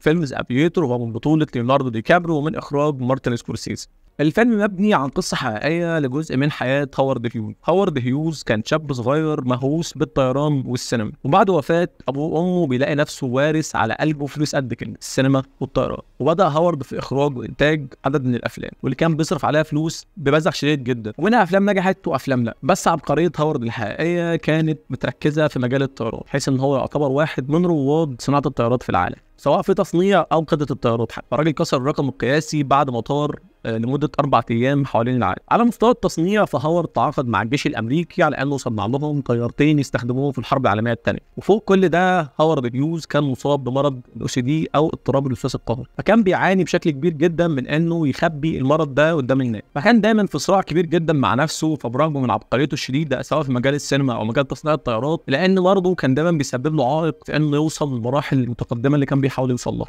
فيلم The Aviator هو من بطولة ليوناردو دي كابريو ومن إخراج مارتن سكورسيزي. الفيلم مبني عن قصة حقيقية لجزء من حياة هوارد هيوز. هوارد هيوز كان شاب صغير مهووس بالطيران والسينما، وبعد وفاة أبوه وأمه بيلاقي نفسه وارث على قلبه فلوس قد كده، السينما والطيران. وبدأ هوارد في إخراج وإنتاج عدد من الأفلام واللي كان بيصرف عليها فلوس ببذخ شديد جدا، ومنها أفلام نجحت وأفلام لا. بس عبقرية هوارد الحقيقية كانت متركزة في مجال الطيران، بحيث إن هو يعتبر واحد من رواد صناعة الطيارات في العالم، سواء في تصنيع أو قيادة الطيارات. فالراجل كسر الرقم القياسي بعد ما طار لمدة 4 أيام حوالين العالم. على مستوى التصنيع فهاورد تعاقد مع الجيش الأمريكي على أنه صنع لهم طيارتين يستخدموهم في الحرب العالمية الثانية. وفوق كل ده هاورد هيوز كان مصاب بمرض ال OCD أو اضطراب الوسواس القهري، فكان بيعاني بشكل كبير جدا من أنه يخبي المرض ده قدام الناس، فكان دايما في صراع كبير جدا مع نفسه. فبرغم من عبقريته الشديدة سواء في مجال السينما أو مجال تصنيع الطيارات، لأن مرضه كان دايما بيسبب له عائق في أنه يوصل للمراحل المتقدمة اللي كان بيحاول يوصل لها.